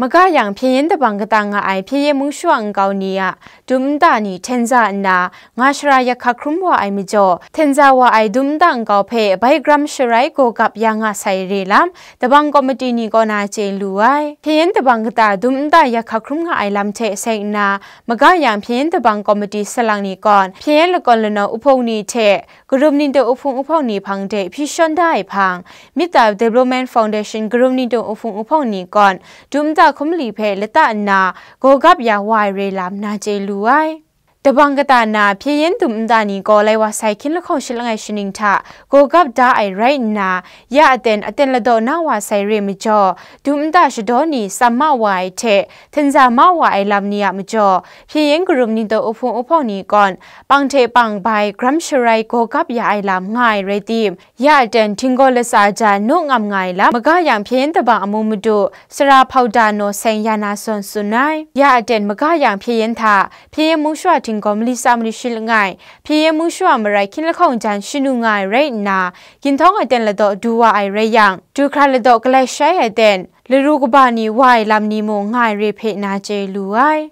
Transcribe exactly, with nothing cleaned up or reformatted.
Maga yang hpyen yen dabang kata nga ai hpyen yen mung shawa nkau ni a dum nta ni hten za nna, nga shara yak hkak hkrum wa ai majaw, hten za wa ai dum nta nkau hpe bai gram sharai gaw gap ya nga sai re lam, dabang komiti ni kaw na chye lu ai. Hpyen yen dabang kata dum nta yak hkak hkrum nga ai lam hte seng nna, maga yang hpyen yen dabang komiti salang ni kawn, hpyen yen lakawn lanaw uhpung ni hte, Karum Ningtu uhpung uhpawng ni hpang de hpyi shawn da ai hpang, Mita Development Foundation Karum Ningtu uhpung uhpawng ni kawn, dum nta hkum li hpe lata nna, gaw gap ya wa ai re lam na chye lu ai. Dabang kata na hpyen yen dum nta ni gaw lai wa sai hkyin lahkawng shi langai shaning hta gaw gap da ai rai nna, ya aten aten ladaw na wa sai re majaw, dum nta shadaw ni tsam ma wa ai hte, hten za ma wa ai lam ni a majaw, hpyen yen Karum Ningtu uhpung uhpawng ni kawn, pang hte pang bai gram sharai gaw gap ya ai lam nga ai rai tim, ya aten htinggaw latsa jan nu ngam nga ai lam, maga yang hpyen yen dabang amu madu, sara hpau da naw seng ya na zawn tsun ai. Ya aten maga yang hpyen yen hta, hpyen yen mung shawa htinggaw mali tsa mali shi langai, hpyen yen mung shawa marai hkyin lahkawng jan shanu nga ai rai nna, ginhtawng aten ladaw du wa ai rai yang, du hkra ladaw galai shai aten, laru kaba ni wa ai lam ni mung nga ai re hpe na chye lu ai.